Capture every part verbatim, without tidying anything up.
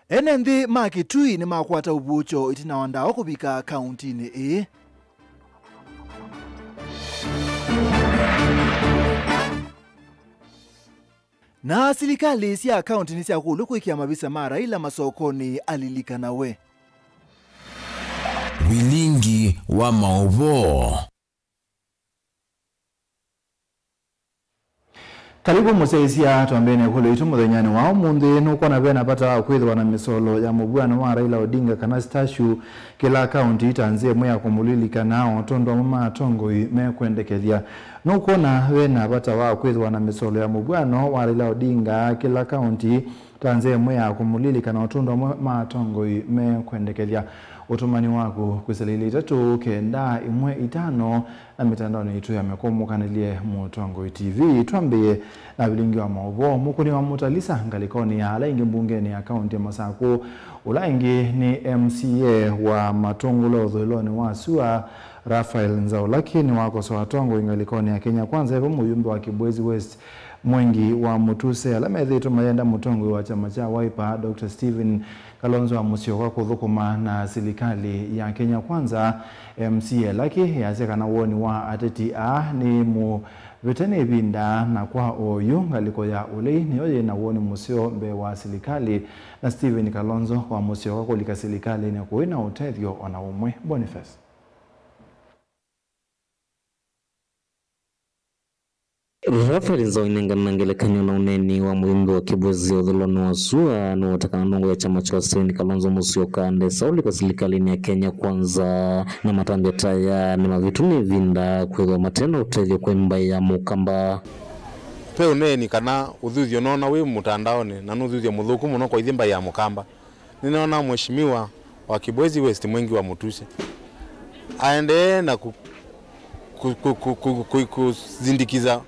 Ene nthĩ ma Kitui nĩmakwata ũvuũkyo ĩtina wa ndawa kũvika kauntinĩ ĩĩ. Na silikalĩ sya kaunti nĩsyakũlw'a kwĩkĩa mavisa ma Raila masokonĩ alilikanawe. Vilingi wa maũvoo. Karibu mũsyaĩĩsya, twambĩe na ĩkũlyo yitũ mũthenyanĩ wa ũmũnthĩ. Nũkwona ve na vata wa kwĩthĩwa na mĩsolo ya mũvw'ano wa Raila Odinga kana statue kĩla kaunti ta nzĩa ĩmwe ya kũmũlilikana o tondũ amwe ma atongoi mekwendekethya? Nũkwona ve na vata wa kwĩthĩwa na mĩsolo ya mũvw'ano wa Raila Odinga kĩla kaunti ta nzĩa ĩmwe ya kũmũlilikana o tondũ amwe ma atongoi mekwendekethya? Ũtũmani waku kwĩsĩla ilĩ itatũ kenda ĩmwe itano na mĩtandaonĩ yitũ ya Mĩkũmũkanĩlye Mũtongoi T V. Twambĩe na vilingi wa maũvoo. Mũkũni wa Mutalisa ngalĩkonĩ ya ala aingĩ mbungenĩ ya kaunti ya Masakũ, ũla ĩngĩ nĩ M C A wa Matũngũlũ ũthũĩlonĩ wa sua, Raphael Nzaũ Lucky, nĩwakosoa atongoi ngalĩkonĩ ya Kenya Kwanza, e vamwe mũyumbe wa Kibwezi West, Mwengi wa Mũtuse, ala methĩĩtwe mayenda mũtongoi wa kyama kya Wiper, Doctor Stephen Kalonzo wa Musyoka kũthũkũma na silikalĩ ya Kenya Kwanza. M C A Lucky yasya kana woni wa ateti aa nĩ mũvĩte nĩ ĩvinda, na kwa oyu ngalĩko ya ũlei nĩyo yĩ na woni mũseo mbee wa silikalĩ, na Stephen Kalonzo wa Musyoka kũlika silikalĩnĩ kũĩ na ũtethyo o na ũmwe. Boniface. Raphael Nzaũ ainengana ngelekany'o na ũneeni wa mũyumbe wa Kibwezi ũthũĩlonĩ wa sua, nĩwoote kana ndongoi ya kyama kya Stephen Kalonzo Musyoka ndesa ũlika silikalĩnĩ ya Kenya Kwanza, na matambya ta aya nĩ mavĩtu nĩ ĩvinda kwĩthĩwa mate na ũtethyo kwĩ mbaĩ ya Mũkamba. Ve ũneeni kana ũthuthyo noona wĩ mũtandaonĩ, na nĩ ũthuthyo mũthũku mũno kwa ithyĩ mbaĩ ya Mũkamba. Nĩnoona Mheshimiwa wa Kibwezi West, Mwengi wa Mũtuse, aendee na ku-, ku-, kuzindikiza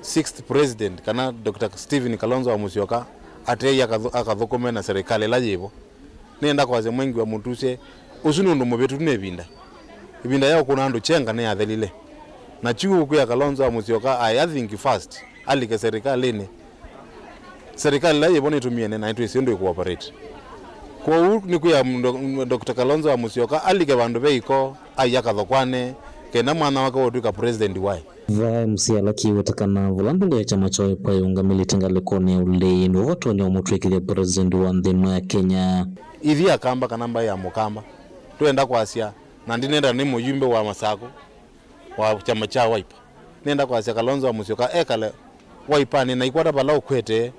sixth president, kana Doctor Stephen Kalonzo wa Musyoka, atei akathu-, akathũkũme na serikali ĩla yĩvo. Nĩenda kwasya Mwengi wa Mũtuse, ũsu nĩ ũndũ mũvĩtu nĩ ĩvinda. Ĩvinda ya ũkũna andũ kyenga nĩyathelile. Na kyu ũkwĩa Kalonzo wa Musyoka aĩ a think fast, alike serikalĩnĩ. Serikali ĩla yĩvo nĩtũmie nene, na nĩtwĩsĩ ũndũ ĩkũoperate. Kwoou nĩkwĩa Doctor Kalonzo wa Musyoka alike vandũ ve iko, aia kathokwane, kenda mwana wake ũtw'ĩka president waĩ. Vaa M C A Lucky wĩta kana vala ndongoi ya kyama kya Wiper yĩũngamĩlĩte ngalĩkonĩ ya ũlei, nĩvo vatonya ũmũtw'ĩkĩthya president wa nthĩ ĩno ya Kenya. Ithyĩ Akamba kana mbaĩ ya Mũkamba, twenda kwasya, na ndinenda nĩ mũyumbe wa Masakũ wa kyama kya Wiper. Nĩenda kwasya Kalonzo wa Musyoka ekale Wiper-nĩ na ikwata vala ũkwete,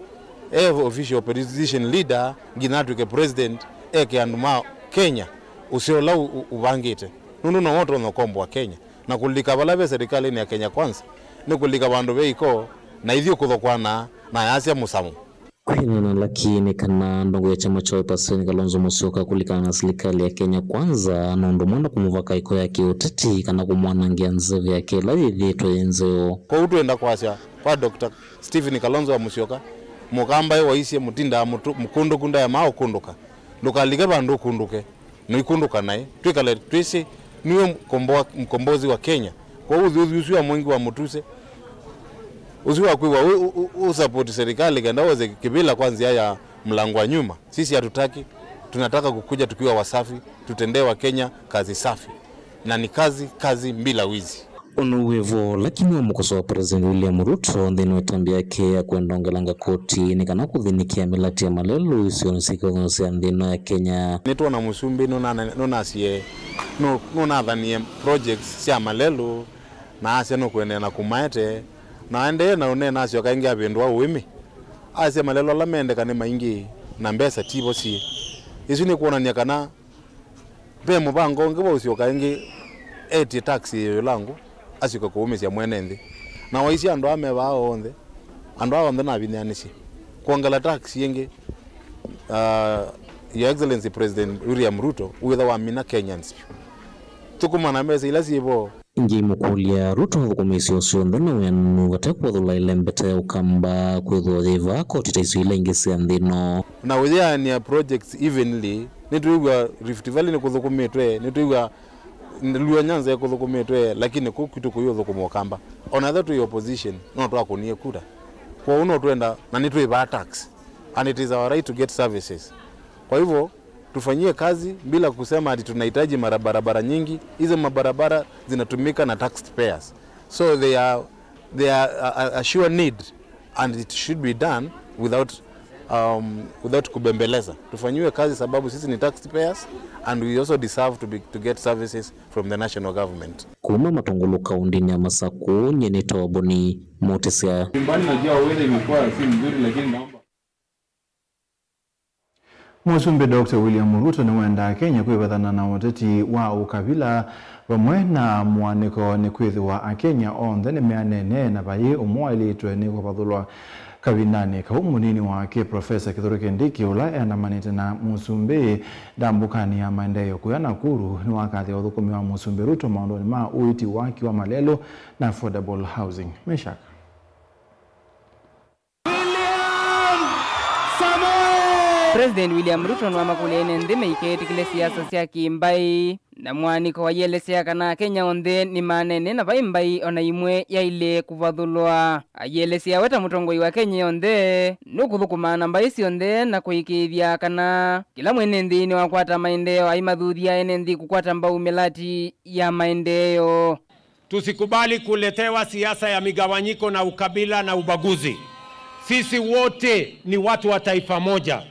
e official opposition leader, nginya atw'ĩke president, eke andũ ma Kenya ũseo ũla ũ-, ũ-, ũvangĩte. Nũndũ nowe ũtonya ũkomboa Kenya. Na kũlika vala ve serikalĩnĩ ya Kenya Kwanza, nĩ kũlika vandũ ve iko, na ithyĩ kũthokwana na yasya mũsamo. Kwĩanana na Lucky nĩ kana ndongoi ya kyama kya Wiper Stephen Kalonzo Musyoka kũlikana na silikalĩ ya Kenya Kwanza, na ũndũ ũmwe na kũmũvaka iko ya kĩũteti kana kũmwanangĩa nzeve yake ĩla yĩthĩĩtwe yĩ nzeo. Kwoou twenda kwasya kwa Doctor Stephen Kalonzo wa Musyoka, Mũkamba e waisye mũtindaa mũtu-, mũkũndũku ndaemaa ũkũndũka. Ndũkalike vandũ ũkũndũke. Nũikũndũka naĩ. Twĩkale twĩsĩ nĩwe mkomboa-, mkombozi wa Kenya. Kwoou ũthyũthi ũsu wa Mwengi wa Mũtuse, ũsu wa kwĩw'a ũ-, ũ-, ũ-, ũsapoti serikali kenda woze kĩvĩla kwa nzĩa ya mlango wa nyuma. Sisi hatutaki, tunataka kukuja tukiwa wasafi, tutendee wa Kenya kazi safi. Na ni kazi, kazi bila wizi. Ona wĩ vo, Lucky nĩwamũkosoa President William Ruto nthĩnĩ wa ĩtambya yake ya kwenda ongelanga koti nĩ kana kũthĩnĩkĩa mĩlatĩ ya malelũ isionĩ syĩ kĩvathũkany'o sya nthĩ ĩno ya Kenya. Nĩtwona mũsumbĩ nũnana-, nũnasie-, nũ-, nũnathanie projects sya malelũ, na asya nũkũendeea na kũmaete, na aendee na ũneena asyoka ĩngĩ avĩndũa ũĩmĩ. Asya malelũ ala mendeka nĩ maingĩ, na mbesa tivo syĩ. Ĩsu nĩ kwonany'a kana ve mũvango ũngĩ wa ũsyoka ĩngĩ etye tax ĩyũlangũ, asyoke kũũmĩsya mwene nthĩ. Na waisye andũ aa me vaa onthe, andũ aa onthe navinyĩanĩsye. Kwongela tax ĩngĩ, uh, Your Excellency President William Ruto, wĩtha wamina Kenyans vyũ. Thũkũma na mbesa ila syĩ vo. Ĩngĩ imũkũlya, Ruto athũkũmĩisye o syonthe na wĩananu vate kũvathũla ĩlembeta ya Ũkamba kwĩthĩwa yĩ vaa koti ta isu ila ingĩ sya nthĩ ĩno. Na ũyĩanĩa projects evenly, nĩtwĩw'a Rift Valley nĩkũthũkũmĩtwe, nĩtwĩw'a Luo Nyanza ĩkũthũkũmĩtwe, lakini kũu kwitũ kũyĩũthũkũma Ũkamba. Ona ethĩwa twĩ opposition, no twakũnie kura. Kwoou no twenda, na nĩtwĩvaa tax. And it is our right to get services. Kwa hivyo, tufanyie kazi bila kusema ati tunahitaji mara-, barabara nyingi. Hizo mabarabara zinatumika na taxpayers. So they are, they are a, a, a sure need and it should be done without, um, without kubembeleza. Tufanyiwe kazi sababu sisi ni taxpayers and we also deserve to be, to get services from the national government. Kuma Matungulu kaũntĩnĩ ya Masakũ, nyie nĩtawa Boni Mũtĩsya. Nyumbani najua weather imekuwa si nzuri, lakini naomba Mũsumbĩ Doctor William Ruto nĩwendaa Kenya kwĩvathana na ũteti wa ũkavila vamwe na mũanĩko, nĩkwĩthĩwa Akenya onthe nĩmeanene na vai ũmwe waĩlĩtwe nĩ kũvathũlwa. Kavindanĩ kau, mũnini wake Professor Kithure Kindiki, ũla eandamanĩte na mũsumbĩ ndambũkanĩ ya maendeeo kũya Nakuru, nĩwakathĩa ũthũkũmi wa mũsumbĩ Ruto maũndũnĩ ma ũiiti, waki wa malelũ na affordable housing. Meshak. President William Ruto nĩwamakũlya ene nthĩ maiketĩkĩle siasa sya kĩ-mbaĩ, na mũanĩko waielesya kana Akenya onthe nĩmanene na vai mbaĩ o na imwe yaĩle kũvathũlwa. Aielesya we ta mũtongoi wa Kenya yonthe nũkũthũkũma na mbaĩ syonthe na kũĩkĩĩthya kana kĩla mwene nthĩ nĩwakwata maendeeo, aimathuthya ene nthĩ kũkwata mbau mĩlati ya maendeeo. Tusikubali kuletewa siasa ya migawanyiko na ukabila na ubaguzi. Sisi wote ni watu wa taifa moja.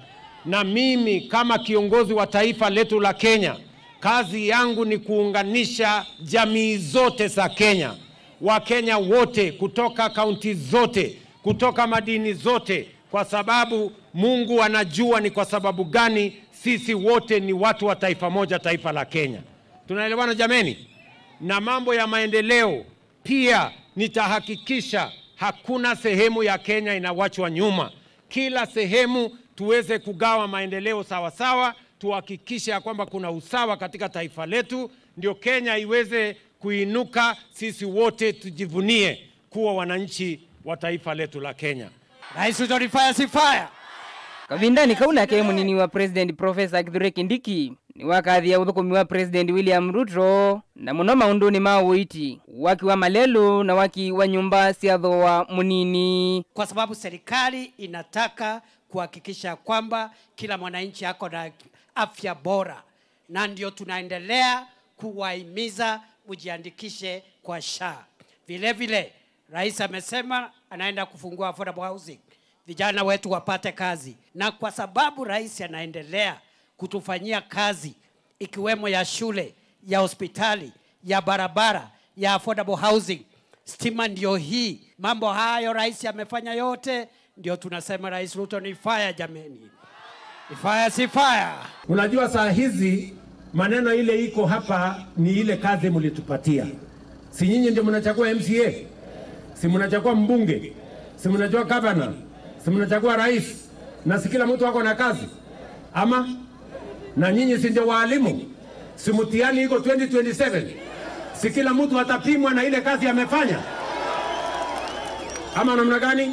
Na mimi kama kiongozi wa taifa letu la Kenya, kazi yangu ni kuunganisha jamii zote za Kenya, Wakenya wote kutoka kaunti zote, kutoka madini zote, kwa sababu Mungu anajua ni kwa sababu gani sisi wote ni watu wa taifa moja, taifa la Kenya. Tunaelewana jameni? Na mambo ya maendeleo pia nitahakikisha hakuna sehemu ya Kenya inawachwa nyuma. Kila sehemu tuweze kugawa maendeleo sawa sawa, tuhakikishe ya kwamba kuna usawa katika taifa letu, ndio Kenya iweze kuinuka, sisi wote tujivunie kuwa wananchi wa taifa letu la Kenya. Rais Ruto ni fire, si fire. Kavindanĩ kau nake mũnini wa President Professor Kithure Kindiki nĩwakathĩa ũthũkũmi wa President William Ruto, na mũno maũndũnĩ ma ũiiti, waki wa malelũ na waki wa nyũmba sya thooa mũnini. Kwa sababu serikali inataka kuhakikisha kwamba kila mwananchi ako na afya bora, na ndio tunaendelea kuwahimiza mjiandikishe kwa SHA. Vile vile, rais amesema anaenda kufungua affordable housing, vijana wetu wapate kazi, na kwa sababu rais anaendelea kutufanyia kazi, ikiwemo ya shule, ya hospitali, ya barabara, ya affordable housing, stima ndio hii. Mambo hayo rais amefanya yote, ndio tunasema Rais Ruto ni fire jameni. Ni fire, si fire. Unajua saa hizi maneno ile iko hapa ni ile kazi mlitupatia. Si nyinyi ndio mnachagua M C A? Si mnachagua mbunge? Si mnachagua governor? Si mnachagua rais? Na si kila mtu ako na kazi? Ama? Na nyinyi si ndio waalimu? Si mtihani iko twenty twenty-seven? Si kila mtu atapimwa na ile kazi amefanya? Ama namna gani?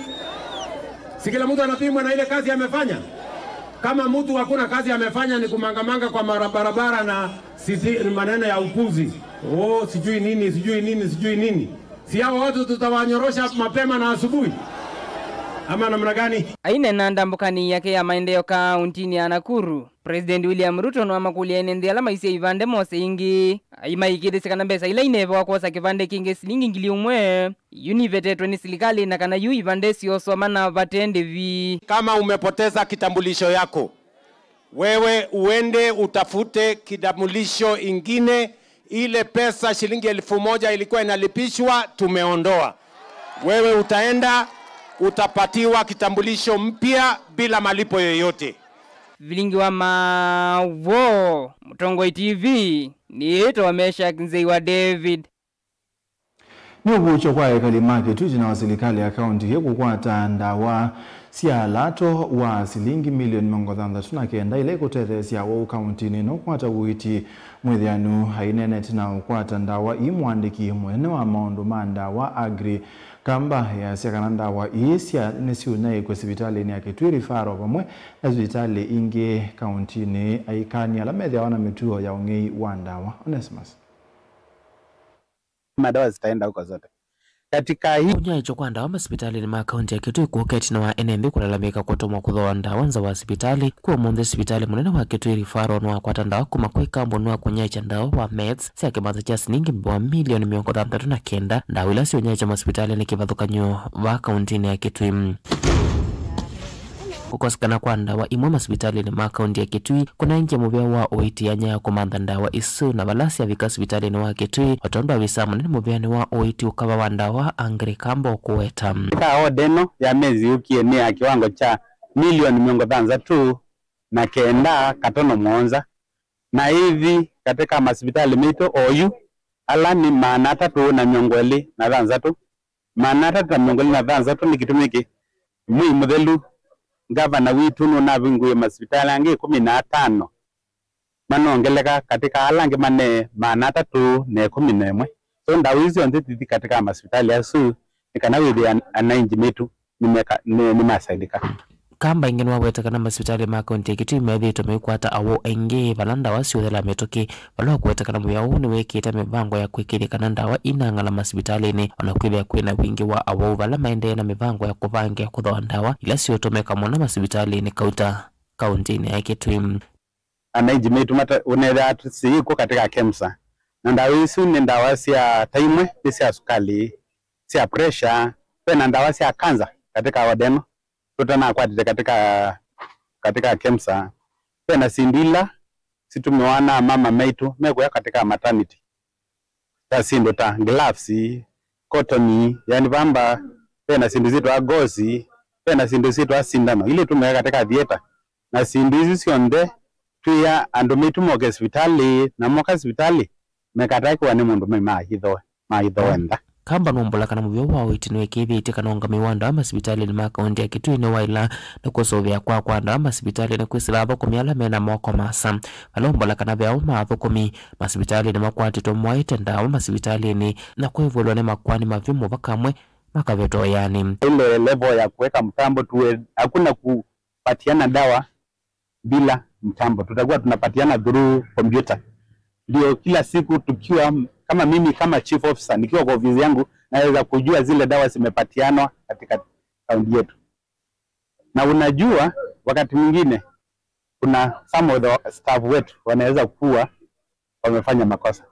Si kila mtu anapimwa na ile kazi amefanya? Kama mtu hakuna kazi amefanya, ni kumangamanga kwa mara-, barabara na sisi, ni maneno ya upuzi. Oh, sijui nini, sijui nini, sijui nini. Si hao watu tutawanyorosha mapema na asubuhi? Ama namna gani? Aineena ndambũkanĩ yake ya maendeeo kaũntĩnĩ ya Nakuru, President William Ruto nĩwamakũlya ene nthĩ ala maisye ivande mose ĩngĩ, aimaĩkĩĩthĩsya kana mbesa ila ineevawa kwosa kĩvande kĩngĩ silingi ngili ũmwe, yu nivetetwe nĩ silikalĩ, na kana yu ivande syooswa mana vate ndĩvi. Kama umepoteza kitambulisho yako, wewe uende utafute kitambulisho ingine. Ile pesa shilingi elfu moja ilikuwa inalipishwa, tumeondoa. Wewe utaenda, utapatiwa kitambulisho mpya bila malipo yoyote. Vilingi wa Maũvoo, Mũtongoi T V, nĩĩtawa Meshack Nzei wa David. Nĩ ũvuũkyo kwa ekali ma Kĩtuti na wa silikalĩ ya kaũntĩ ĩĩ kũkwata ndawa sya lato wa silingi milioni mĩongo thanthatũ na kenda ila ikũtetheesya awaũ kaũntĩnĩ ĩno kũkwata ũiiti mwĩthĩanu. Aineenete na ũkwata ndawa ii, mũandĩki mũnene wa maũndũ ma ndawa Aggrey Kamba easya kana ndawa ii sya nĩsyũnyaĩĩkw'e sivitalĩnĩ ya Kitui Referral vamwe na sivitalĩ ingĩ kaũntĩnĩ, aikani ala methĩawa na mĩtuo ya ũng'ei wa ndawa. Onesimus. Madawa zitaenda huko zote. Katika hii kũnyaĩĩkya kwa ndawa masivitalĩnĩ ma kaunti ya Kitui kũũka ĩtina wa ene nthĩ kũlalamĩka kũtũmwa kũthooa ndawa nza wa sivitalĩ. Kwa ũmũnthĩ, sivitalĩ mũnene wa Kitui Referral nĩwakwata ndawa kuma kwĩ kambuni wa kũnyaĩĩkya ndawa wa Meds sya kĩmanza kya silingi wa milioni mĩongo thanthatũ na kenda, ndawa ila syũnyaĩĩkya masivitalĩnĩ kĩvathũkany'o vaa kauntinĩ ya Kitui. Kũkosekana kwa ndawa imwe masivitalĩnĩ ma kaunti ya Kitui kũnaengie mũvĩa wa ũiiti anya ya kũmantha ndawa isu, na vala syavika sivitalĩnĩ wa Kitui, o tondũ avisa mũnene mũvĩanĩ wa ũiiti ũkava wa ndawa Angry Kamba ũkũweta. Katika oda ĩno ya Meds yũkie nĩ ya kĩwango kya milioni mĩongo thanthatũ na kenda katono mũonza, na ĩthi katika masivitalĩ maitũ oyu ala nĩ maana atatũ na mĩongo ĩlĩ na thanthatũ. Maana atatũ na mĩongo ĩlĩ na thanthatũ nĩ kĩtumi kĩ mwei mũthelu ngavana witũ nũnavingũie masivitalĩ angĩ ĩkũmi na atano manongeleka katika ala angĩ mane maana atatũ na ĩkũmi na ĩmwe. So ndawa isu syonthe tithi katika masivitalĩ asu nĩ kana wĩthĩa anainji maitũ nĩmeka- nĩ- nĩmasaidĩka. Kamba ĩngĩ nĩwaweta kana masivitalĩ ma kaunti ya Kitui methĩĩtwe maikwata awau aingĩ vala ndawa syũthela mĩtũkĩ, vala ũkũweta kana mũvĩa ũũ nĩwĩkĩte mĩvango ya kwĩkĩĩthya kana ndawa inang'ala masivitalĩnĩ, o na kwĩthĩa kwĩ na wingĩ wa awau vala maendee na mĩvango ya kũvangĩa kũthooa ndawa ila siũtũmĩka mũno masivitalĩnĩ kauta kauntinĩ ya Kitui. Anainji maitũ mata- ũnethĩaa tũsiĩkw'o katika KEMSA. Na ndawa isu nĩ ndawa sya ta imwe nĩ sya sukali, sya pressure, ve na ndawa sya kanza katika oda ĩno tũtanakwatĩte katika, katika KEMSA. Ve na syĩndũ ila situmiwa na mama maitũ mekũya katika maternity, ta syĩndũ ta gloves, kotoni, yani vamba, ve na syĩndũ syĩtwa gosi, ve na syĩndũ syĩtwa sindano ila itũmĩkaa katika theater. Na syĩndũ isu syonthe twĩa andũ maitũ moke sivitalĩ, na moka sivitalĩ mekatakiwa nĩ mũndũ mai maithooe maithooe ntha. Kamba nũmbũla kana mũvĩa wa ũiiti nĩwĩkĩĩthĩtye kana ũngamĩi wa ndawa masivitalĩnĩ ma kaunti ya Kitui nĩwaĩla nĩ kũsũvĩa kwa kwa ndawa masivitalĩnĩ kwĩsĩla athũkũmi ala me na moko maasa. Vala ũmbũla kana ve aũ ma athũkũmi masivitalĩnĩ makwatĩtwe moaĩte ndawa masivitalĩnĩ na kwĩvũlwa nĩ makoani mavyu mũvaka amwe makavetwa ĩanĩ. Ile level ya kuweka mtambo tuwe, hakuna kupatiana dawa bila mtambo, tutakuwa tunapatiana through computer. Ndio kila siku tukiwa, kama mimi kama chief officer nikiwa kwa ofisi yangu, naweza kujua zile dawa zimepatianwa katika kaunti yetu. Na unajua, wakati mwingine kuna some of the staff wetu wanaweza kuwa wamefanya makosa.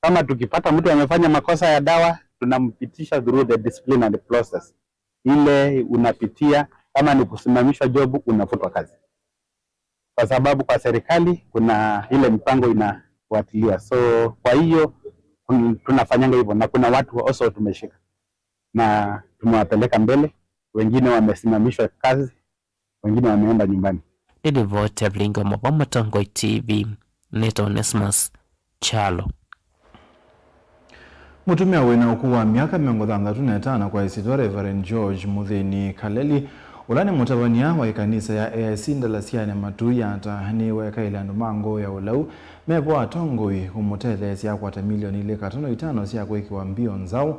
Kama tukipata mtu amefanya makosa ya dawa, tunampitisha through the disciplinary process. Ile unapitia, kama ni kusimamishwa job, unafutwa kazi, kwa sababu kwa serikali kuna ile mipango inafuatiliwa. So kwa hiyo kun- tunafanyanga hivyo, na kuna watu also tumeshika na tumewapeleka mbele, wengine wamesimamishwa kazi, wengine wameenda nyumbani. Nĩ livoti ya Vilingi wa Mavaa Mũtongoi T V, nĩtawa Onesmus Kyalo. Mũtumĩa wĩ na ũkũũ wa myaka mĩongo thanthatũ na ĩtano kwa ĩsyĩtwa Reverend George Mũthĩni Kaleli, ũla nĩ mũtavany'a wa ĩkanisa ya A I C Ndalasianĩ Matuu ya Ata, nĩwekaĩle andũ ma ngoo ya ũlau me vo atongoi kũmũtetheesya akwata milioni ilĩ katono itano sya kwĩkĩwa mbio nzaũ.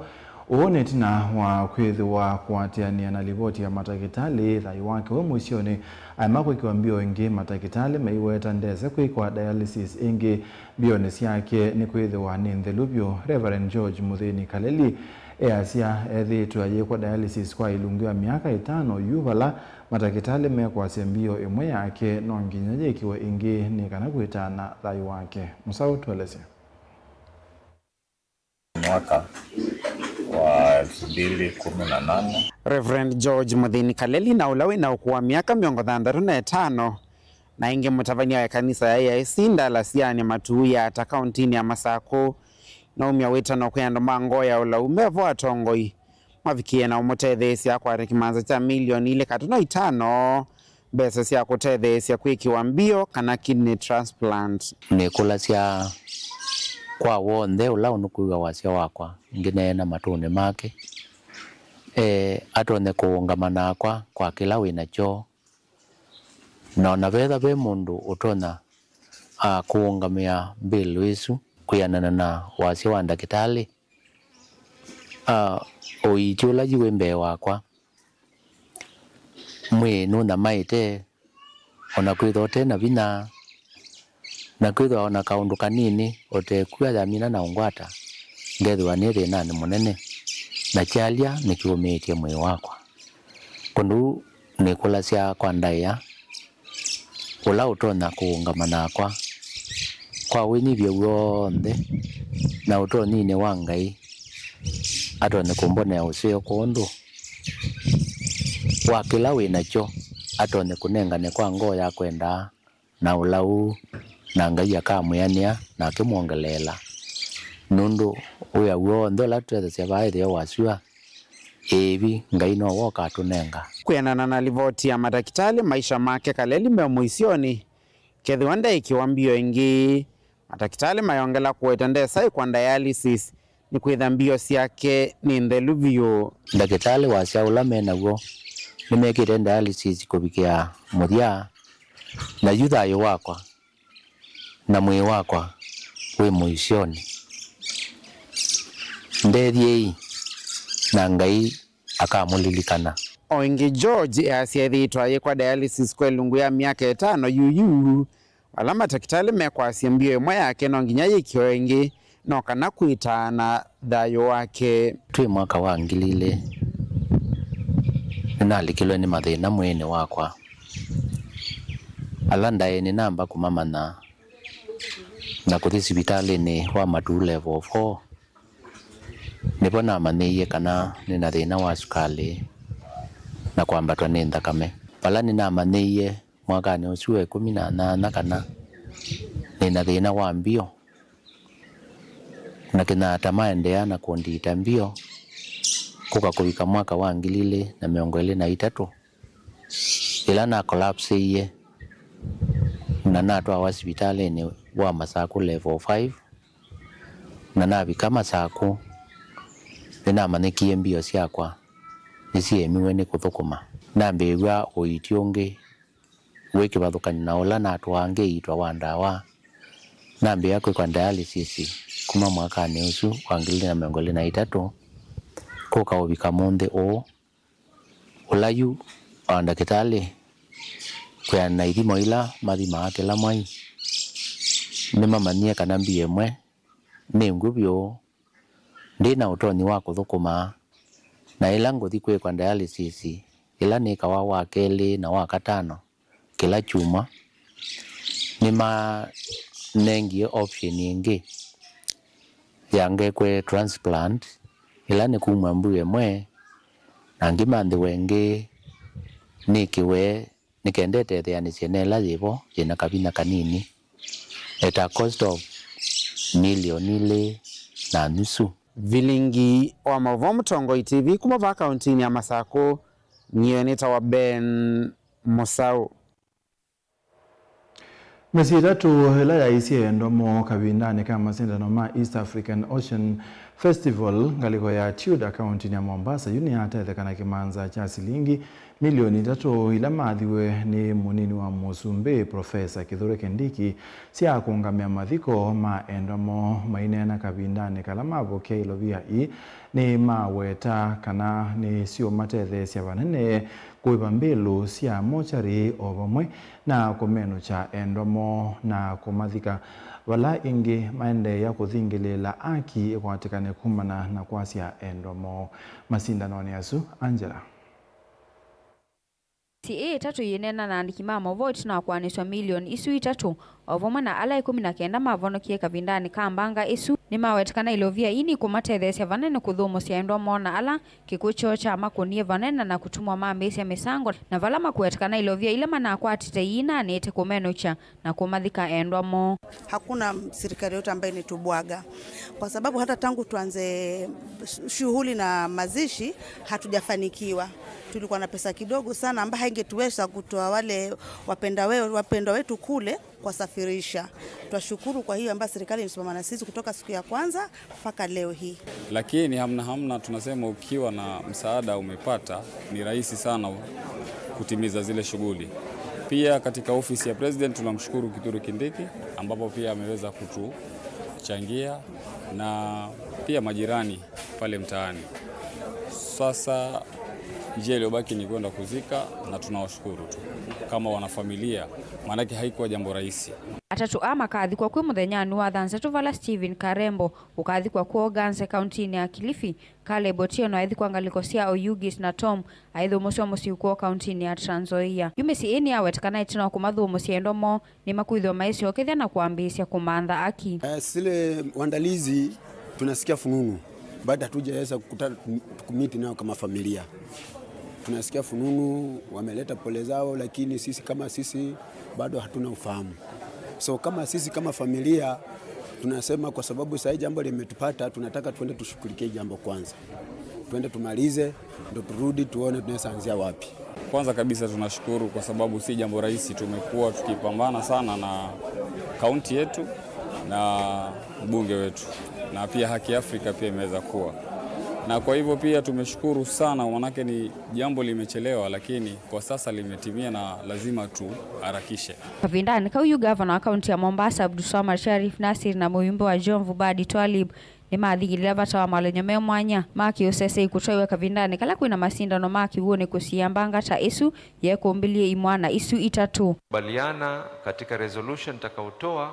Ũũ nĩ ĩtina wa kwĩthĩwa kũatĩanĩa na livoti ya matakĩtalĩ thayũ wake wĩ mũisyonĩ. Aema kwĩkĩwa mbio ĩngĩ, matakĩtalĩ maiweta ndese kwĩkwa dialysis ĩngĩ mbionĩ syake nĩkwĩthĩwa nĩ nthelu vyũ. Reverend George Mũthĩni Kaleli easya ethĩĩtwe ayĩkwa dialysis kwa ilungu ya myaka ĩtano yu, vala matakĩtalĩ mekwasya mbio ĩmwe yake no nginya yĩkĩwe ĩngĩ nĩ kana kwĩtana thayũ wake. Mũsaũ tũelesye. Mwaka wa elfu mbili kumi na nane. Reverend George Mũthĩni Kaleli, na ũla wĩ na ũkũũ wa myaka mĩongo thanthatũ na ĩtano, na ĩngĩ mũtavany'a wa ĩkanisa ya A I C Ndalasianĩ Matuu ya Ata kauntinĩ ya Masakũ, naumya wĩtano kwĩ andũ ma ngoo ya ũlau me vo atongoi mavikĩe na ũmũtetheesya akwate kĩmanza kya milioni ilĩ katono itano. Mbesa sya kũtetheesya kwĩkĩwa mbio kana kidney transplant. Nĩkũlasya kwa w'onthe ũla ũnũkwĩw'a wasya wakwa, ngĩneena matũnĩ make, e, atonye kũũngama nakwa kwa kĩla wĩ nakyo. Na ona vetha ve mũndũ ũtonya, a, kũũngamĩa mbĩlũ ĩsu kwĩanana na wasya wa ndakĩtalĩ, a, ũiiti ũla yu wĩ mbee wakwa, mwĩĩ nũnyamaĩte, o na kwĩthwa ũte na vinya, na kwĩthwa o na kaũndũ kanini ũtekw'a yamina na ũngwata, ngethĩwa nĩ thĩnanĩ mũnene. na kyalya nĩkĩũmĩĩtye mwĩĩ wakwa. Ũndũ ũu nĩkũlasya kwa ndaĩa, ũla ũtonya kũũngama nakwa kwa wĩnyivyo w'onthe na ũtonyinĩ wa Ngai, atonye kũmbonea ũseo kwondũ wa kĩla wĩ nakyo, atonye kũnengane kwa ngoo ya kwendaa na ũla ũu, na Ngai akamwĩanĩa na akĩmwongeleela. Nũndũ wĩa w'onthe ũla tũtethasya vaa ĩtheo wa syũa, ĩĩvi, Ngai nowe ũkatũnenga. Kwĩanana na livoti ya matakĩtalĩ, maisha make kaleli me mũisyonĩ. Kethĩwa ndaĩkĩwa mbio ĩngĩ, matakĩtalĩ mayongela kũweta ndesa ĩkwa dialysis nĩkwĩtha mbio syake nĩ nthelu vyũ. Ndakĩtalĩ wasya ũla me naw'o nĩmekĩte dialysis kũvikĩa mũthya, na yu thayũ wakwa na mwĩĩ wakwa wĩ mũisyonĩ. Ndethyei, na Ngai akamũlilikana. O ĩngĩ, George easya ethĩĩtwe ayĩkwa dialysis kwa ĩlungu ya myaka ĩtano yuyu, vala matakĩtalĩ mekwasya mbio ĩmwe yake no nginya yĩkĩwe ĩngĩ, no kana kwĩtaana thayũ wake. Twĩ mwaka wa ngili ilĩ, nĩnalikilwe nĩ mathĩna mwĩĩnĩ wakwa, ala ndaĩ nĩnamba kũmamanya na kũthi sivitalĩnĩ wa Matuu Level four. Nĩvo namanyĩie kana nĩ na thĩna wa sukalĩ na kwambatwa nĩ nthakame. Vala nĩnamanyĩie mwakanĩ ũsu wa ĩkũmi na nyanya kana nĩ na thĩna wa mbio, na Kenyatta maendeea na kũndiita mbio kũka kũvika mwaka wa ngili ilĩ na mĩongo ĩlĩ na itatũ, ĩla na collapseie na natwawa sivitalĩnĩ wa Masaku Level five, na navika Masaku, nĩnamanyĩkie mbio syakwa nĩsyeemiwe nĩ kũthũkũma. Nambĩĩw'a ũiiti ũngĩ wĩ kĩvathũkany'o na ũla natwaa ngĩiitwa wa ndawa. Nambĩĩa kwĩkwa dialysis kuma mwakanĩ ũsu wa ngili ilĩ na mĩongo ĩlĩ na itatũ kũka ũvika mũnthĩ ũũ. Ũla yu o ndakĩtalĩ kwĩana na ithimo ila mathimaa kĩla mwai, nĩmamanyie kana mbio ĩmwe nĩ ngw'ũ vyũ, ndĩ na ũtonyi wa kũthũkũma, na ĩla ngũthi kwĩkwa dialysis ĩla nĩkawa wa kelĩ na wa katano kĩla kyumwa, nĩmanengie option ĩngĩ ya ngekwe transplant, ĩla nĩ kumw'a mbio ĩmwe na ngĩmanthĩwe ĩngĩ nĩkĩwe nĩ kenda ĩtetheanĩsye na ĩla yĩvo yĩna kavinya kanini at a cost of milioni ilĩ na nusu. Vilingi wa maũvoo Mũtongoi T V kuma vaa kauntinĩ ya Masakũ, nyie nĩtawa Ben Mũsaũ. Mĩsyĩ ĩtatũ ĩla yaisye endwa moo kavindanĩ ka masindano ma East African Ocean Festival ngalĩko ya Tudor kauntinĩ ya Mombasa yu nĩyatetheka na kĩmanza kya silingi milioni itatũ ila mathiwe nĩ mũnini wa mũsumbĩ, Profesa Kithure Kindiki, sya kũngamĩa mathiko ma endwa moo. Maineena kavindanĩ kala mavokea ilovia ii, nĩmaweta kana nĩsyũmatetheesya vanene kũĩva mbĩlũ sya mochari o vamwe na kũmenũkya endwa moo na kũmathika, vala ĩngĩ maendeea kũthingĩlĩĩla aki ĩkwatĩkane kumana na kwasya endwa moo. Masindanonĩ asu, Angela. Mĩsyĩ ĩĩ ĩtatũ yĩneena na andĩki ma maũvoo ĩtina wa kũanĩsw'a milioni isu itatũ, o vamwe na ala ĩkũmi na kenda mavonokie kavindanĩ ka mbanga ĩsu, nĩmaweta kana ilovia ii nikũmatetheesya vanene kũthũmũsya endwa moo na ala kĩkw'ũ kyoo kyamakũnie vanene na kũtumwa mambĩĩsya mĩsango, na vala makweta kana ilovia ila manakwatĩte iinaanĩte kũmenũkya na kũmathika endwa moo. Hakuna serikali yote ambayo inatubwaga, kwa sababu hata tangu tuanze shughuli na mazishi hatujafanikiwa. Tulikuwa na pesa kidogo sana ambayo haingetuweza kutoa wale wapenda we-, wapendwa wetu kule kuwasafirisha. Twashukuru kwa hiyo ambayo serikali imesimama na sisi kutoka siku ya kwanza mpaka leo hii. Lakini hamna hamna, tunasema ukiwa na msaada umepata, ni rahisi sana kutimiza zile shughuli. Pia katika ofisi ya President tunamshukuru Kithure Kindiki, ambapo pia ameweza kutuchangia na pia majirani pale mtaani. Sasa Njia iliyobaki ni kwenda kuzika, na tunawashukuru tu kama wanafamilia, maanake haikuwa jambo rahisi. Atatũ aa makathikwa kwĩ mũthenyanĩ wa thanthatũ, vala Stephen Karembo ũkathikwa kwoo Ganze, kauntinĩ ya Kilifi, Caleb Otieno aithikwa ngalĩko sya Oyugis, na Tom aithũmũsw'a mũsyĩ kwoo kauntinĩ ya Trans Nzoia. Yu mĩsyĩ ĩĩ nĩyawetekana ĩtina wa kũmathũmũsya endo moo nĩmakwĩthĩwa maĩsyokethya na kwambĩĩsya kũmantha aki. Eh, zile waandalizi tunasikia fununu, but hatujaweza kukuta-, kumiti nao kama familia. Tunasikia fununu, wameleta pole zao, lakini sisi kama sisi bado hatuna ufahamu. So kama sisi kama familia tunasema, kwa sababu saa hii jambo limetupata, tunataka tuende tushughulikie jambo kwanza, tuende tumalize, ndo turudi tuone tunaweza anzia wapi. Kwanza kabisa tunashukuru kwa sababu si jambo rahisi, tumekuwa tukipambana sana na kaunti yetu na mbunge wetu, na pia Haki Afrika pia imeweza kuwa, na kwa hivyo pia tumeshukuru sana, manake ni jambo limechelewa, lakini kwa sasa limetimia na lazima tuharakishe. Kavindanĩ kau yu gavana wa kaunti ya Mombasa Abdulswamad Sharif Nassir na mũimbo wa Jomvu Badi Twalib nĩmathingĩlĩla vata wa malenyo me mwanya ma kĩũsesei kũtwaiwe kavindanĩ kala kwĩna masindano ma kĩw'ũnĩ kũsiĩa mbanga ta ĩsu yeekũmbĩlye imwana isu itatũ. Kubaliana katika resolution nitakaotoa,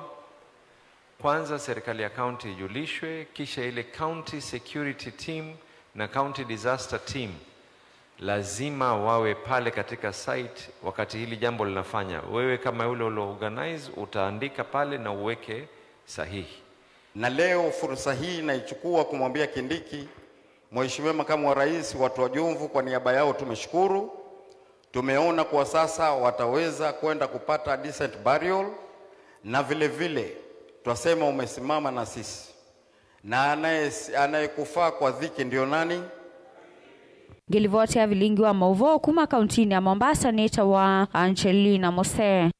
kwanza serikali ya county ijulishwe, kisha ile county security team na county disaster team lazima wawe pale katika site wakati hili jambo linafanya. Wewe kama yule ulio organize, utaandika pale na uweke sahihi. Na leo fursa hii naichukua kumwambia Kindiki, Mheshimiwa Makamu wa Rais, watu wa Jomvu kwa niaba yao tumeshukuru. Tumeona kwa sasa wataweza kwenda kupata decent burial, na vile vile twasema umesimama na sisi. Na anaye-, anayekufaa kwa dhiki ndio nani? Ngĩlivoti ya vilingi wa maũvoo kuma kauntinĩ ya Mombasa nĩtawa Angelina Mose.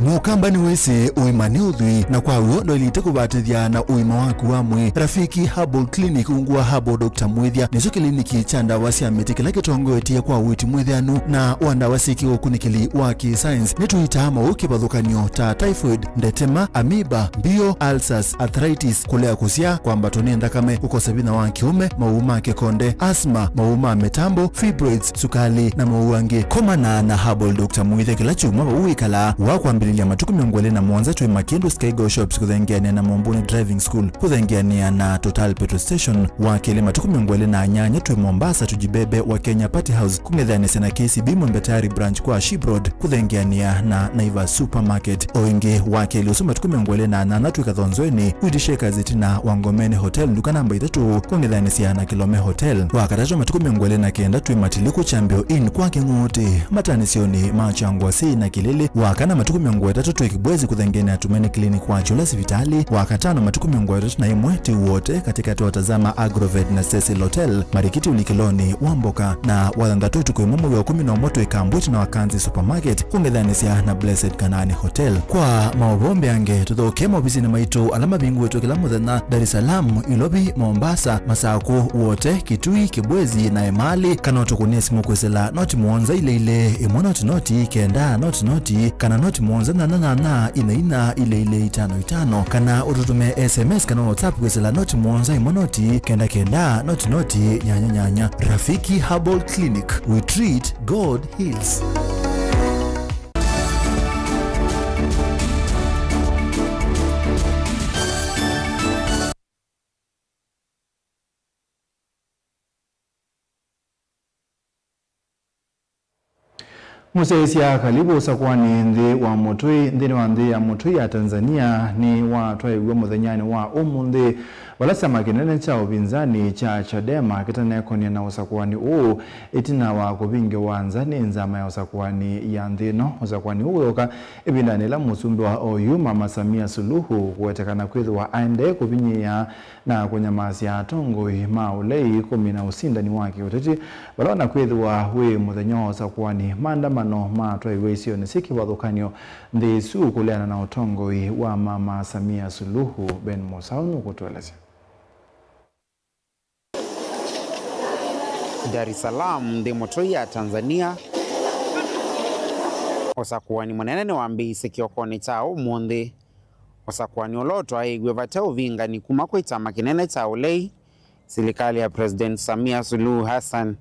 Mũkamba nĩwĩsĩ ũima nĩ ũthwii, na kwa w'o ndwaĩlĩte kũvatĩthya na ũima waku wa mwĩĩ. Rafiki Herbal Clinic ungu wa Herbal Doctor Mwĩthya nĩkyo kĩliniki kya ndawa sya mĩtĩ kĩla kĩtongoetye kwa ũiiti mwĩthĩanu na wa ndawa syĩ kĩũkunĩkĩli wa kĩ-science. Nĩtũitaa maũũ kĩvathũkany'o ta typhoid, ndetema, amoeba, mbio, ulcers, arthritis, kũlea kũsyaa, kwambatwa nĩ nthakame, kũkosa vinya wa kĩũme, maũũ ma kĩkonde, asthma, maũũ ma mĩtambo, fibroids, sukali, na maũũ angĩ. Komana na Herbal Doctor Mwĩthya kĩla kyumwa vau wĩkalaa, wa kwambĩlĩlya matukũ mĩongo ĩlĩ na mũonza twĩ Makindu Skygo Shops kũthengeanĩa na Mombuni Driving School, kũthengeanĩa na Total Petrol Station, wa kelĩ matukũ mĩongo ĩlĩ na nyanya twĩ Mombasa Tujibebe wa Kenya Party House, kũng'ethanĩsya na K C B Mwembe Tayari Branch kwa Ship Road, kũthengeanĩa na Naivas Supermarket. O ĩngĩ, wa kelĩ ũsu matukũ mĩongo ĩlĩ na nyanya twĩ Kathonzweni, Wheat Shakers ĩtina wa Ngomeni Hotel, nduka namba itatũ, kũng'ethanĩsya na Kilome Hotel. Wa katatũ matukũ mĩongo ĩlĩ na kenda twĩ Matiliku Champion Inn kwa Kĩng'ũtĩ, matanĩsyonĩ ma Kyangwasi na Kĩlĩlĩ. Wa kana matukũ mĩongo ĩtatũ twĩ Kibwezi kũthengeanĩa na Tumaini Clinic wa Kyũla sivitalĩ. Wa katano matukũ mĩongo ĩtatũ na ĩmwe twĩ Wote katĩkatĩ wa Tazama Agrovet na Cecil Hotel, marikiti ũlikĩlonĩ wa mboka. Na wa thanthatũ ũtukũ ĩmwe mwei wa kũmi na ũmwe twĩ Kambwiti na Wakanzi Supermarket, kũng'ethanĩsya na Blessed Kanaani Hotel. Kwa maũvoo mbeange, tũthokee maovisinĩ maitũ ala mavingũĩtwe kĩla mũthenya, Dar es Salaam, Ilovi, Mombasa, Masakũ, Wote, Kitui, Kibwezi, na Emali, kana ũtũkũnĩe simũ kwĩsĩla noti mũonza ilĩ ilĩ, ĩmwe noti noti, kenda noti noti, kana noti mũonza nyanya nyanya, ina ina, ilĩ ilĩ, itano itano, kana ũtũtũmĩe S M S kana WhatsApp kwĩsĩla noti mũonza ĩmwe noti, kenda kenda, noti noti, nyanya nyanya. Rafiki Herbal Clinic, we treat, God heals. Mũsyaĩĩsya, kalivu ũsakũanĩ nthĩ wa mũtũi. Nthĩnĩ wa nthĩ ya mũtũi ya Tanzania nĩwatwaĩw'e mũthenyanĩ wa ũmũnthĩ Vala kyama kĩnene kya ũvinzani kya Chadema kĩtanekonĩa na ũsakũani ũũ ĩtina wa kũvingĩwa nza nĩ nzama ya ũsakũani ya nthĩ ĩno, ũsakũani ũũ wĩũka ĩvindanĩ ĩla mũsumbĩ wa oyu Mama Samia Suluhu kũwetekana kwĩthĩwa aendee kũvinyĩĩa na kũnyamasya atongoi ma ũlei kũmina ũsindani wa kĩũteti, vala ona kwĩthĩwa wĩ mũthenya wa ũsakũani, maandamano matwaiwe isionĩ syĩ kĩvathũkany'o nthĩ ĩsu kũleana na ũtongoi wa Mama Samia Suluhu. Ben Mosau nũkũtũelesya. Dar es Salaam, nthĩ mũtũi ya Tanzania. Ũsakũani mũnene nĩwambĩĩisye kĩokonĩ kya ũmũnthĩ. Ũsakũani ũla ũtwaĩiw'e vate ũvingani kuma kwĩ kyama kĩnene kya ũlei, silikalĩ ya President Samia Suluhu Hassan,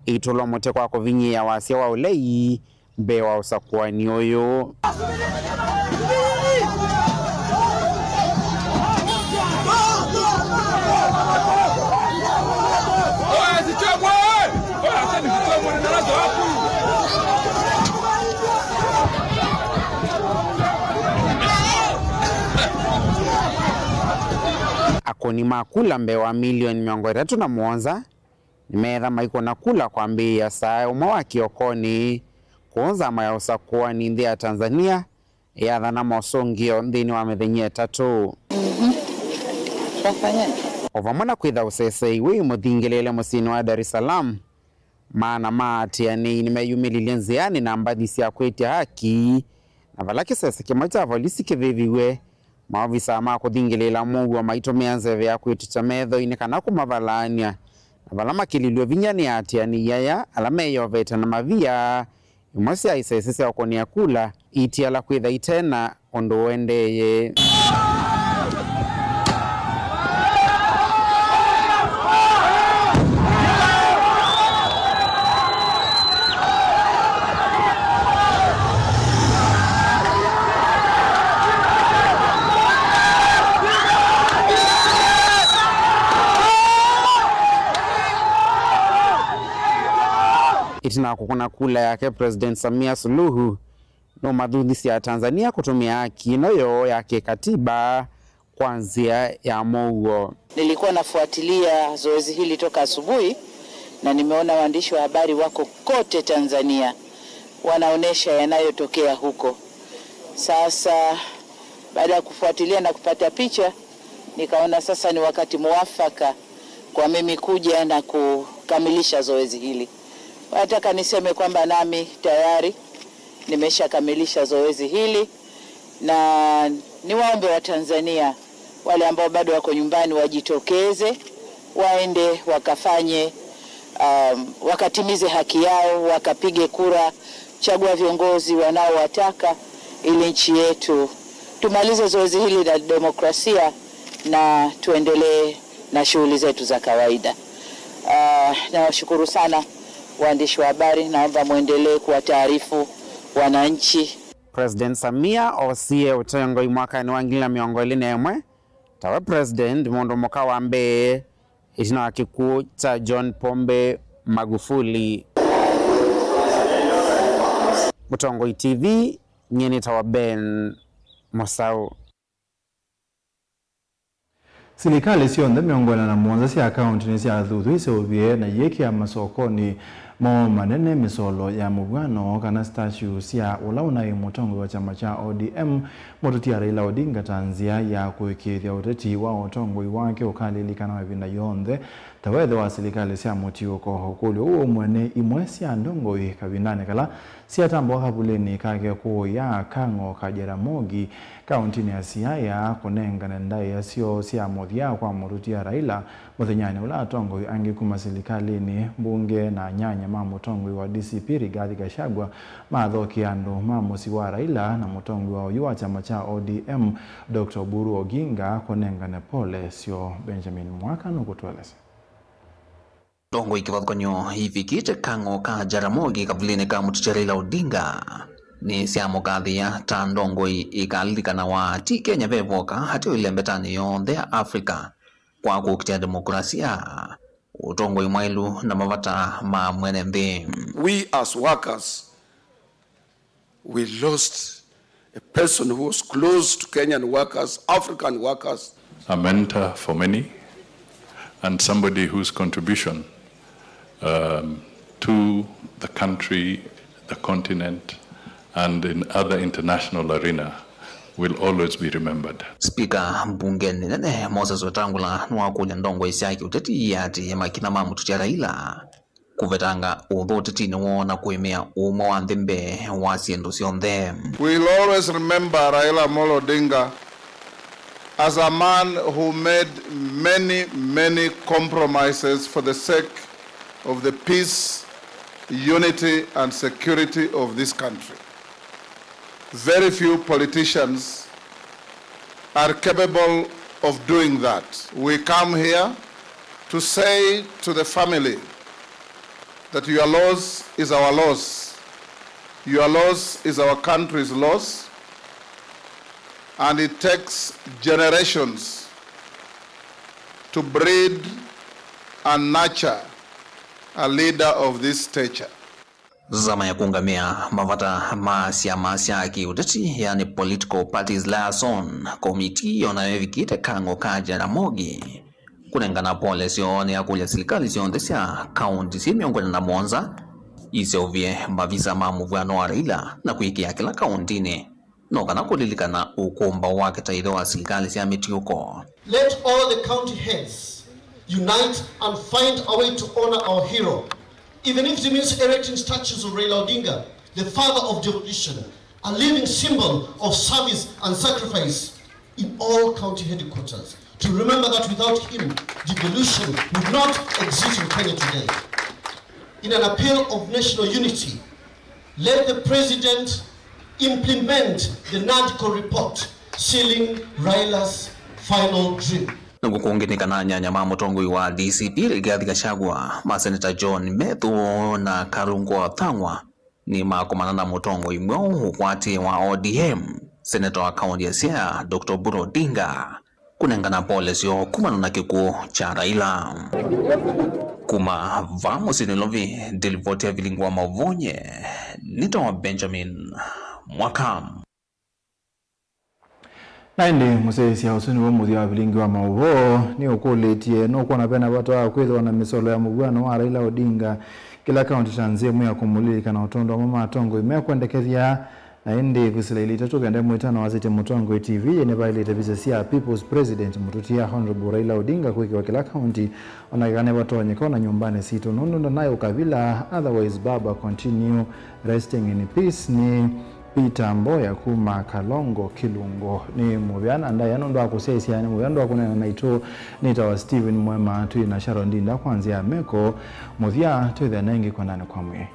ĩitũlwa mũtĩ kwa kũvinyĩĩa wasya wa ũlei mbee wa ũsakũani ũyũ. Akũni ma kula mbee wa milioni mĩongo ĩtatũ na mũonza nĩmeetha maikũna kula kwambĩĩa saa ũmwe wa kĩokonĩ, kũũ nzama ya ũsakũani nthĩ ya Tanzania yathana mosũngĩo nthĩnĩ wa mĩthenya ĩtatũ. O vamwe na kwĩtha ũsesei wĩ mũthingĩlĩĩle mũsyĩnĩ wa Dar es Salaam, maana ma aatĩanĩi nĩmeyumĩlilye nzĩanĩ na mbathi sya kwĩtya haki, na vala kĩsese kĩmwe kya volisi kĩvĩviw'e, maovisaa ma kũthingĩlĩĩla mũuo maitũmĩa nzeve ya kwĩtũkya metho-inĩ kana kũmavalaany'a, na vala makĩlilw'e vinya nĩ aatĩanĩi aya ala meyovete na mavia, imwe sya isese sya ũkũnĩa kula itiala kwĩtha ite na ũndũ ũendeeye. Ĩtina wa kũkũna kula yake, President Samia Suluhu nũmathuthisye Atanzania kũtũmĩa haki ĩno yoo ya kĩkatiba kwa nzĩa ya mũuo. Nilikuwa nafuatilia zoezi hili toka asubuhi na nimeona waandishi wa habari wako kote Tanzania wanaonesha yanayotokea huko. Sasa, baada ya kufuatilia na kupata picha, nikaona sasa ni wakati mwafaka kwa mimi kuja na kukamilisha zoezi hili. Nataka niseme kwamba nami tayari nimeshakamilisha zoezi hili, na niwaombe Watanzania wale ambao bado wako nyumbani wajitokeze, waende wakafanye, um, wakatimize haki yao, wakapige kura, chagua viongozi wanaowataka ili nchi yetu tumalize zoezi hili la demokrasia na tuendelee na shughuli zetu za kawaida. Ah, nawashukuru sana waandishi wa habari, naomba muendelee kuwataarifu wananchi. President Samia oosie ũtongoi mwakanĩ wa ngili na mĩongo ĩlĩ na ĩmwe tawe president mũndũ mũka wa mbee ĩtina wa kĩkw'ũ kya John Pombe Magufuli. Mũtongoi T V, nyie nĩtawa Ben Mũsaũ. Silikalĩ syonthe mĩongo ĩna na mũonza sya kaũntĩ nĩsyathuthw'e iseũvye na iyĩkĩa masokonĩ moo manene mĩsolo ya mũvw'ano kana statue sya ũla ũnaĩ mũtongoi wa kyama kya O D M, mũtũtia Raila Odinga, ta nzĩa ya kũĩkĩĩthya ũteti wa ũtongoi wake ũkalilikanawa ĩvinda yonthe ta wethe wa silikalĩ sya mũtiũko. Ũkũlyo ũũ ũmwe nĩ imwe sya ndongoi kavindanĩ kala syatambũa kavulĩnĩ kake kũũya Kang'o ka Jaramogi, kaũntĩnĩ ya Siaya, kũnengane ndaĩa syoo sya mũthya kwa mũtũtia Raila, mũthenyanĩ ũla atongoi angĩ kuma silikalĩnĩ, mbunge, na anyanya ma mũtongoi wa D C P Rigathi Gachagua mathokea andũ ma mũsyĩ wa Raila na mũtongoi wa oyu wa kyama kya O D M, Doctor Oburu Oginga, kũnengane pole syoo. Benjamin Mwaka nũkũtũelesya. Ndongoi kĩvathũkany'o ivikĩte Kang'o ka Jaramogi kavulĩnĩ ka mũtũtia Raila Odinga nĩsyamũkathĩĩa ta ndongoi ĩkalilikanawa ti Kenya ve voka, ateo ĩlembetanĩ yonthe ya Africa kwa kũkitĩa demokrasia, ũtongoi mwaĩlu na mavata ma mwene nthĩ. We as workers, we lost a person who was close to Kenyan workers, African workers. A mentor for many, and somebody whose contribution um, to the country, the continent, and in other international arena will always be remembered. Spika mbunge nene Moses Wetangula nĩwakũlya ndongoi sya kĩũteti iatĩĩe makina ma mũtũtya Raila kũvetanga ũthũ ũtetinĩ woo na kũĩmĩa ũmwe wa nthĩ mbee wa syĩndũ syonthe. We will always remember Raila Amolo Odinga as a man who made many, many compromises for the sake of the peace, unity, and security of this country. Very few politicians are capable of doing that. We come here to say to the family that your loss is our loss, your loss is our country's loss, and it takes generations to breed and nurture a leader of this stature. Zama ya kũngamĩa mavata ma syama sya kĩũteti, yani political parties liaison, komiti onayo ĩvikĩte kang'o ka Jaramogi kũnengana pole syoo nĩ yakũlya silikalĩ syonthe sya kaũnti syĩ mĩongo ĩna na mũonza iseũvye mavisa ma mũvw'ano wa Raila na kwĩkĩa kĩla kaũntinĩ no kana kũlilikana ũkũmbaũ wake ta ĩthe wa silikalĩ sya mĩtiũko. Let all the county heads unite and find a way to honor our hero, even if it means erecting statues of Raila Odinga, the father of devolution, a living symbol of service and sacrifice in all county headquarters, to remember that without him, devolution would not exist in Kenya today. In an appeal of national unity, let the president implement the NADCO report sealing Raila's final dream. Nĩguo kũngĩ nĩ kana anyanya ma mũtongoi wa D C P Rigathi Gachagua, ma Senator John Methu na Karungo Thang'wa nĩmakomana na mũtongoi mweũ ũkwatĩe wa O D M, seneta wa kaũnti ya Siaya, Doctor Oburu Odinga, kũnengana pole syoo kumana na kĩkw'ũ kya Raila. Kuma vaa mũsyĩ Nairobi, ndilivoti ya vilingi wa maũvoo nye nĩtawa Benjamin Mwaka. Na ĩndĩ mũsyaĩĩsya ũsu nĩw'o mũthya wa vilingi wa maũvoo nĩũkũlĩtye, nũkwona vena vata wa kwĩthĩwa na mĩsolo ya mũvw'ano wa Raila Odinga kĩla kaũnti ta nzĩa ĩmwe ya kũmũlilikana ũtũndũ amwe ma atongoi mekwendekethya? Na ĩndĩ kwĩsĩla ilĩ itatũ kenda mwĩtano wasĩtye Mũtongoi T V nĩvaĩlĩte visa sya People's President mũtũtia Honorable Raila Odinga kwĩkĩwa kĩla kaũnti, ona kana nĩvatonyeka ona nyũmbanĩ sitũ nũndũ ndanaĩ ũkavila, otherwise baba continue resting in peace. Nĩ Peter Mboya kuma Kalongo Kilungu. Nĩ mũvea na ndaĩa nũndũ wa kũsyaĩĩsya, nĩ mũvea nũndũ wa kũneena naitũ. Nĩtawa Stephen Mwema, twĩ na Sharon Ndinda kwa nzĩa ya meko. Mũthya twĩthĩane ĩngĩ kwendanĩ kwa mwĩĩ.